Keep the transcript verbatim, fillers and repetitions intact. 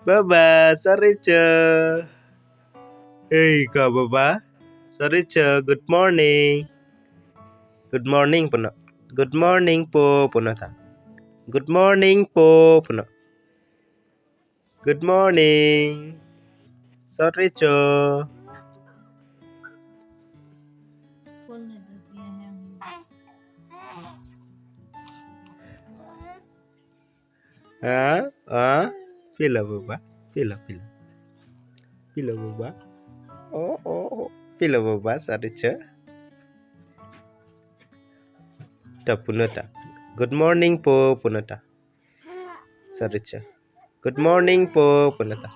Baba, saricho. Hei, ko baba. Saricho, good morning. Good morning punon. Good morning po punon ta. Good morning po punon. Good morning. Saricho. Ha? Ha? Pilo baba? Pilo, pilo. Pilo baba? Oh, oh, oh. Pilo baba, saricho. Ta punon ta. Good morning po punon ta. Saricho. Good morning po punon ta.